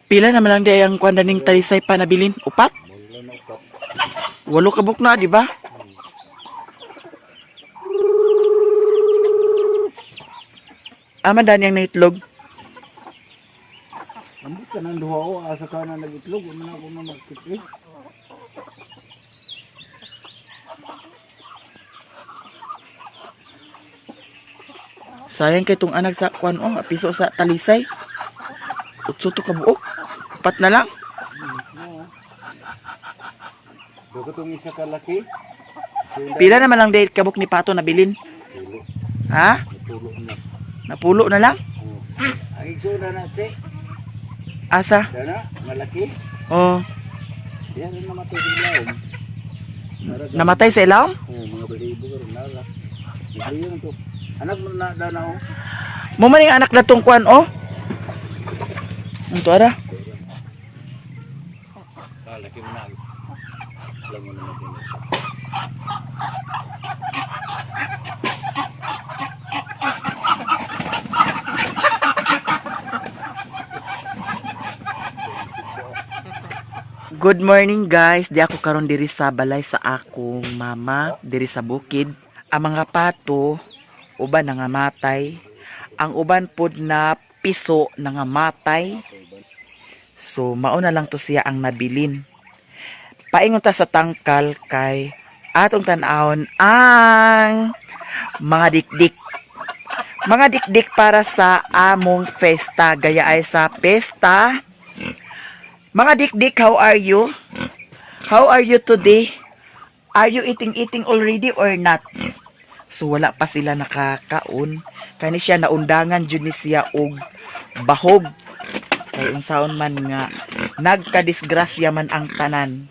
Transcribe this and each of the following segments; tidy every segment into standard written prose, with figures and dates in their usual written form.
Pila naman lang di ang kuan ning talisay pa nabilin? Upat? Wala na upat. Walo ka buok na, di ba? Ama dani ang naitlog. Ambot ka ng duha o asa ka na nagitlog. Ano na ako na magkit eh. Sayang kay tong anak sa kuan oh, piso sa talisay. Utso to ka buok. Upat na lang. Dapat itong isa kalaki. Pila naman lang di kabuk ni Pato nabilin. Pulo. Ha? Napulo na. Napulo na lang? Oh. Ang igsoon na na, che. Asa? Dana, malaki. Oh, Diyan rin namatay sa ilawom. Namatay sa ilawom? Oh, mga balibo ka rin. Nara. Nagliyo na to. Anak mo na dana oh. Mo man yung anak na tong kuan oh. Ang tuara. Ah, laki mo na. Alam mo na natin. Good morning, guys. Di ako karon diri sa balay sa akong mama diri sa bukid. Ang mga pato uban nangamatay. Ang uban pod na piso nangamatay. So mao na lang to siya ang nabilin. Paingon ta sa tangkal kay atong tan-awon ang mga dikdik. Mga dikdik para sa among festa. Gaya ay sa pesta. Mga dikdik, how are you? How are you today? Are you eating already or not? So wala pa sila nakakaon. Kani siya naundangan jud ni siya og bahog. Kay unsaon man nga nagkadisgrasya man ang tanan.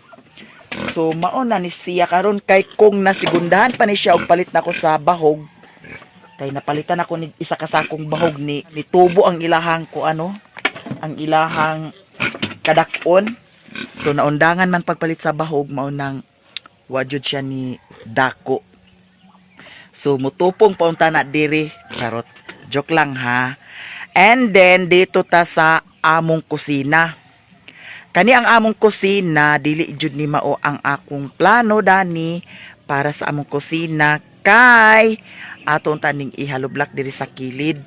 So mao na ni siya karon kay kung nasigundahan pa ni siya og palit nako sa bahog, kay napalitan ako ni isa ka sakong bahog ni tubo ang ilahang ko ano, ang ilahang kadakon. So naundangan man pagpalit sa bahog, mao nang wa jud siya ni dako. So mutupong paunta na diri, charot. Joke lang ha. And then dito ta sa among kusina. Kani ang among kusina, dili jud ni mao ang akong plano dani para sa among kusina kay atong taning ihalublak diri sa kilid.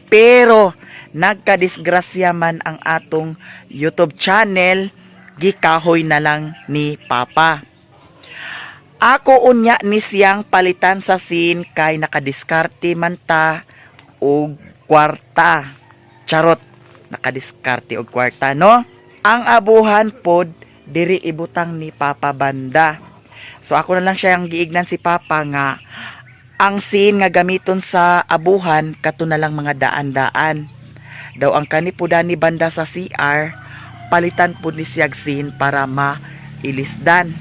Pero nagkadisgrasya man ang atong YouTube channel, gikahoy na lang ni Papa. Ako unya ni siyang palitan sa scene kay nakadiskarte man ta og kwarta. Charot, nakadiskarte og kwarta, no? Ang abuhan pod diri ibutang ni Papa banda. So ako na lang siya ang giignan si Papa nga ang scene nga gamiton sa abuhan kato na lang mga daan-daan. Daw ang kani po ni banda sa CR, palitan po ni siyag scene para mailisdan.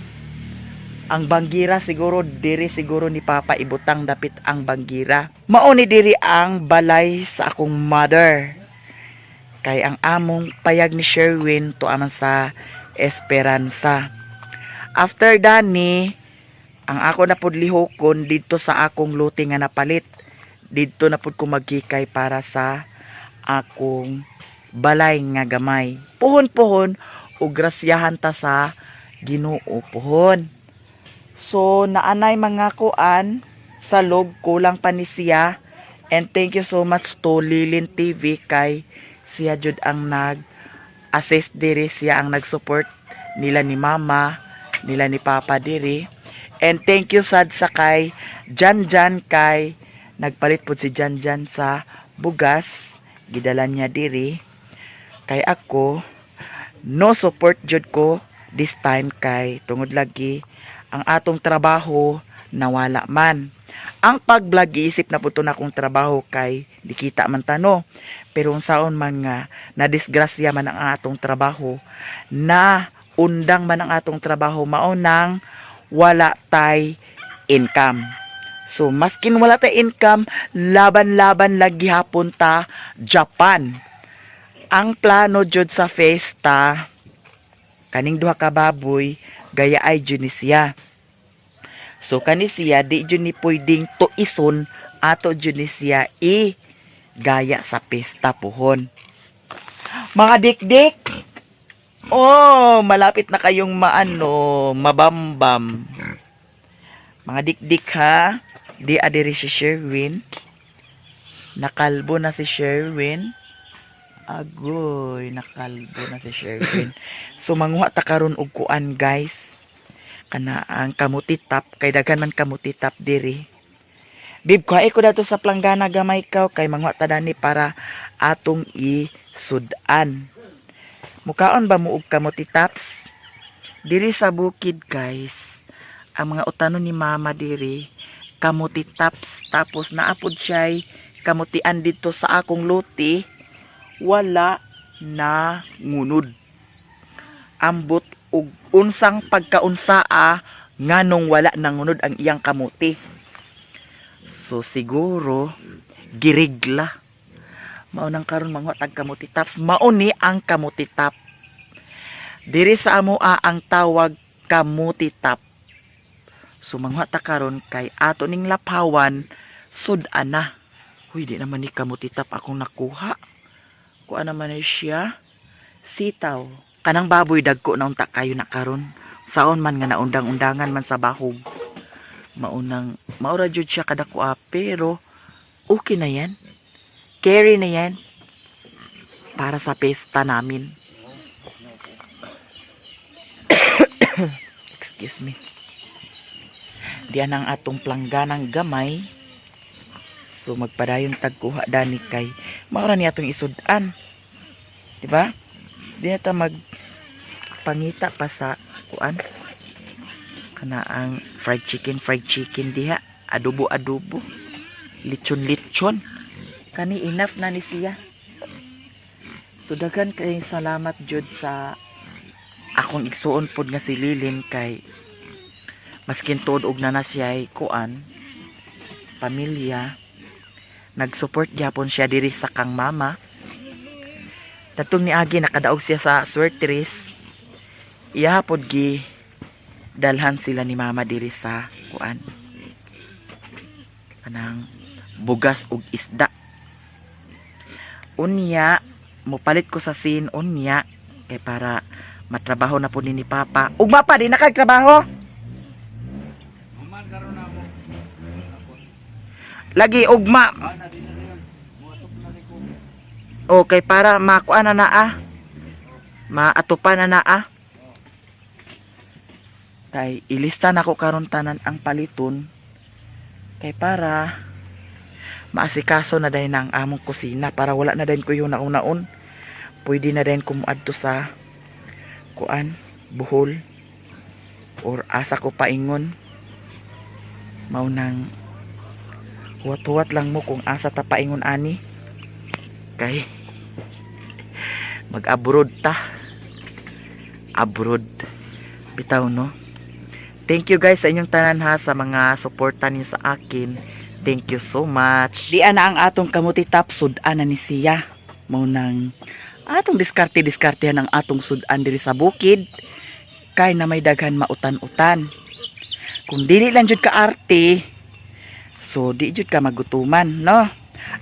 Ang banggira siguro diri siguro ni Papa ibutang dapit ang banggira. Mao ni diri ang balay sa akong mother. Kay ang among payag ni Sherwin to aman sa Esperanza. After dani, ang ako na pud lihokon didto sa akong luti nga napalit. Didto na pud ko magkikay para sa akong balay nga gamay. Puhon-puhon ug grasyahan ta sa Ginoo puhon. So naanay mga kuan sa log, kulang pa ni siya. And thank you so much to Lilin TV kay siya jud ang nag assist diri, siya ang nag-support nila ni mama, nila ni papa diri. And thank you sad sa kay Jan Jan kay nagpalit pud si Jan Jan sa bugas, gidala niya diri. Kay ako no support jud ko this time kay tungod lagi ang atong trabaho nawala man. Ang pag-vlog giisip na po to na akong trabaho kay di kita man tano. Pero unsaon man nga nadisgrasya man ang atong trabaho, na undang man ang atong trabaho, mao nang wala tay income. So maskin wala tay income, laban-laban lagi hapon ta Japan. Ang plano jud sa festa kaning duha ka baboy gaya ay jud ni siya. So kani siya di jud ni pwedeng tuison, ato jud ni siya i gaya sa pesta puhon. Mga dikdik, Oh, malapit na kayong maano, mabambam. Mga dikdik ha. Di adiri si Sherwin. Nakalbo na si Sherwin. Agoy, nakalbo na si Sherwin. So manguha ta karon og kuan, guys. Kana ang kamuti top kay daghan man kamuti top diri. Bib, kuhae ko dato sa planggana gamay kaw kay manguha ta dani para atong isud-an. Mukaon ba mo og kamuti tops? Diri sa bukid, guys, ang mga utanon ni mama diri, kamuti tops, tapos naapod siya'y kamutian dito sa akong luti, wala na ngunod. Ambot og unsang pagkaunsaa nganong wala nangunod ang iyang kamuti. So siguro girigla. Mao nang karon manguha tag kamuti tops. Mao ni ang kamuti top. Diri sa amoa ang tawag kamuti top. So manguha ta karon kay ato ning lapawan sud-an na. Huy, di naman ni kamuti top akong nakuha. Kuha naman ni siya. Sitaw. Kanang baboy dagko na unta kayo na karon. Saon man nga naundang-undangan man sa bahog. Maunang maura jud siya kadako ah, pero okay na yan. Carry na yan. Para sa pesta namin. Excuse me. Diyan ang atong plangganang gamay. So magpadayon tagkuha dani kay maura ni atong isud-an. Di ba? Di na ta mag pangita pa sa kuan. Kana ang fried chicken diha, adobo adobo, lechon lechon. Kani enough na ni siya. So daghan kay salamat jud sa akong igsuon pod nga si Lilin kay maskin tuod og na siya ay kuan pamilya, nag-support gyapon siya diri sa kang mama. Tatong niagi nakadaog siya sa Suertres, iya pod gi dalhan sila ni mama diri sa kuan, kanang bugas ug isda. Unya mopalit ko sa sin unya kay para matrabaho na po ni papa. Ugma pa di na kag trabaho. Human karon na mo. Lagi ugma. Ah, na din na yun. Muatok na rin ko. Okay, para makuan na naa. Maatupan na naa. Kay ilista na ko karon tanan ang paliton. Kay para maasikaso na dayon ang among kusina para wala na dayon ko yung nauna-un. Pwede na dayon kumuadto sa kuan, Bohol or asa ko paingon. Mao nang huwat-huwat lang mo kung asa ta paingon ani. Kay mag-abroad ta. Abroad. Bitaw no. Thank you guys sa inyong tanan ha, sa mga suporta niyo sa akin. Thank you so much. Di na ang atong kamuti top sud-an na ni siya. Mao nang atong diskarte diskartehan ang atong sud-an diri sa bukid kay na may daghan mautan-utan. Kung dili lang jud ka arte, so di jud ka magutuman, no?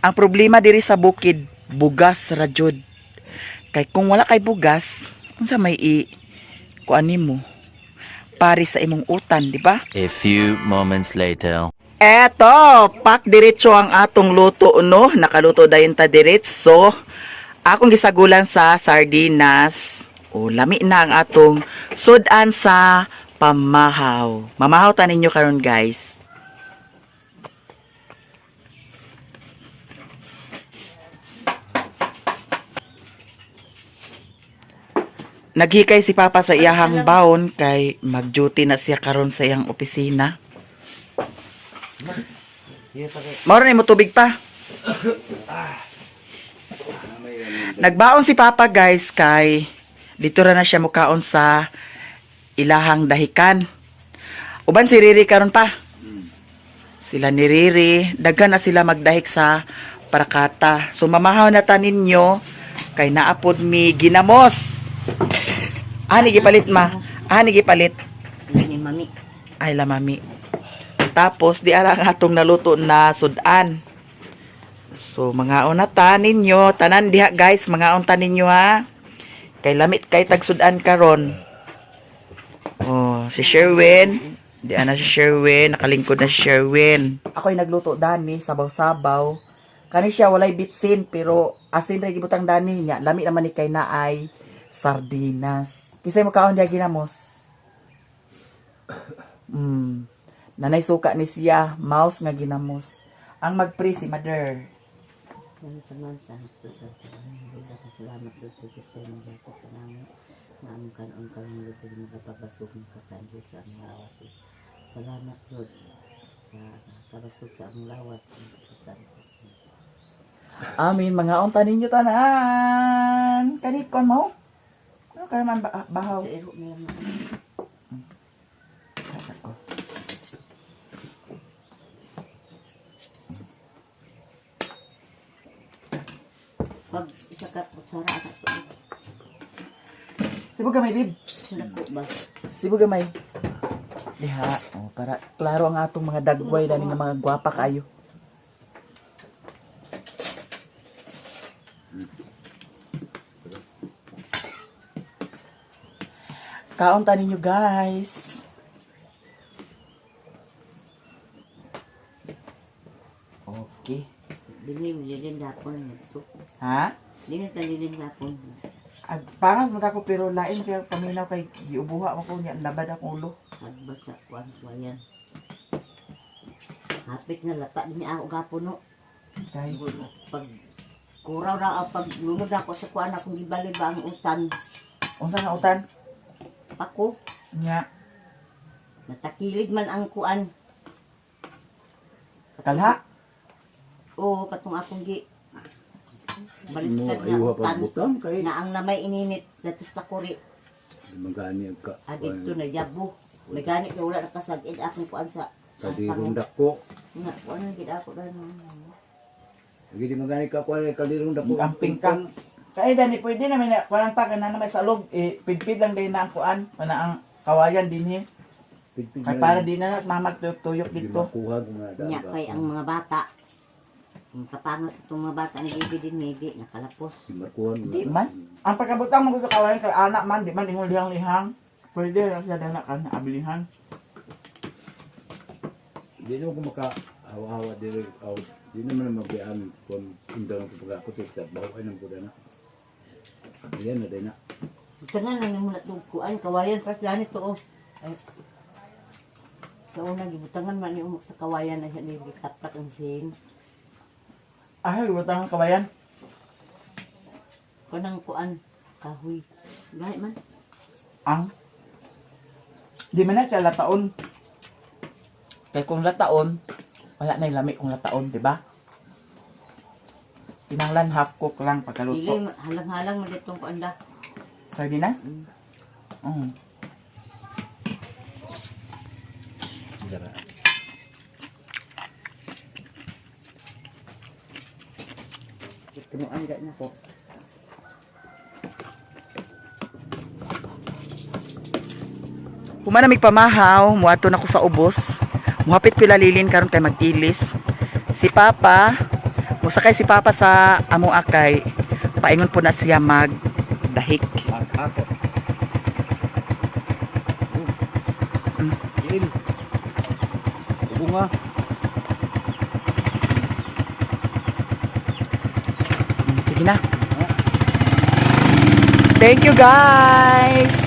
Ang problema diri sa bukid, bugas ra jud. Kay kung wala kay bugas, unsa may i kuan nimo? Pari sa imong utan, di ba? A few moments later. Eto, pak diretso ang atong luto no. Nakaluto dayon ta diretso. Akong gisagulan sa sardinas. O lami na ang atong sudan sa pamahaw. Mamahaw ta ninyo karon, guys. Naghikay si Papa sa iyahang baon kay mag-duty na siya karon sa iyang opisina. Mao ra mo tubig pa. Nagbaon si Papa, guys, kay dito ra na siya mukaon sa ilahang dahikan. Uban si Riri karon pa. Sila ni Riri, daghan na sila magdahik sa parakata. So mamahaw na ta ninyo kay naapod mi ginamos. Ani gipalit ma? Ani gipalit? Ni mami. Ay la mami. Tapos di ara ang atong naluto na sudan. So mga na ta ninyo, tanan diha guys, mga ta ninyo ha. Kay lamit kay tagsudan karon. Oh, si Sherwin. Di ana si Sherwin, nakalingkod na si Sherwin. Ako'y nagluto dani, sabaw-sabaw. Kani siya walay bitsin pero asin ra gibutang dani nya. Lami naman ni kay naay sardinas. Kisay mo kaon diya ginamos. Nanay suka ni siya, mouse nga ginamos. Ang magpre si mother. Sa sa salamat Lord sa Diyos sa imong dakop kanamo nga among kanon karon Lord ug makapabasog makakanjud sa among lawas. Salamat Lord sa kabasog sa among lawas. Sa Amin, mga unta ninyo tanan. Kanit kon mo? Ano ka naman bahaw? Sa iro nila mo. Ako. Pag isa ka kutsara ata to. Sibo gamay, bib. Sa dako ba? Sibo gamay. Diha, oh, para klaro ang atong mga dagway dani nga mga gwapa kayo. Kaon ta ninyo, guys. Okay. Dili mo lilin gapon nito. Ha? Dili ta lilin gapon. Ag pangas mo ko pero lain kay paminaw kay giubuha mo ko niya labad akong ulo. Agbasa kuan kuan. Hapit na lata ni ako gapon no. Kay Pag kuraw na ako, pag lunod ako sa kuan akong gibali ba ang utan. Unsa nga utan? Ako, Nga natakilig man ang kuan. kalha. Oo, katong akong gi Mo baliskad nga ayuha utan. pag butang kay Na ang namay ininit datos takuri. magani ka. Ah, dito na yabo. May gani kay wala nakasagid akong kuan sa Kadirong dako. Nga, kuan na gid ako dano. Lagi di magani ka kuan kadirong dako. Amping ka. Kay dani pwede na may kuan pa kana na may salog eh, pidpid lang din na ang kuan kana ang kawayan dinhi. Pidpid Kay na para lang. di na mamagtuyok-tuyok Di dito. makuha kung nga Nya daan kay ba. ang mga bata. Ang kapangas itong mga bata ni Bibi din maybe nakalapos. Di makuha. Di man. Ang pagkabutang mo sa kawayan kay anak man di man ingon lihang-lihang. Pwede ra siya dana kan abilihan. Di naman ko maka hawa-hawa diri aw di naman magbian kung indang ko pag ako sa bawo ay nang kuda na. Ayan na din na. Tangan lang nimo na kuan kawayan pas lanit to oh. Ay. Sa una gibutangan man ni umok sa kawayan na siya ni gitaktak ang sing. Ay, butang ang kawayan. Kanang kuan kahoy. Gahi man. Ang di man na siya lataon. Kay kung lataon, wala na lami kung lataon, di ba? Kinahanglan half cook lang Dili pagkaluto. halang-halang man ditong kuan da. Sabi na? Mm. Dara. Punuan ga na ko. Human na pamahaw, muadto na ko sa ubos. Muhapit ko lalilin karon kay mag-ilis. Si Papa, musakay si Papa sa amo akay. Paingon po na siya mag dahik. Ako. Il. Bunga. Sige na. Thank you guys.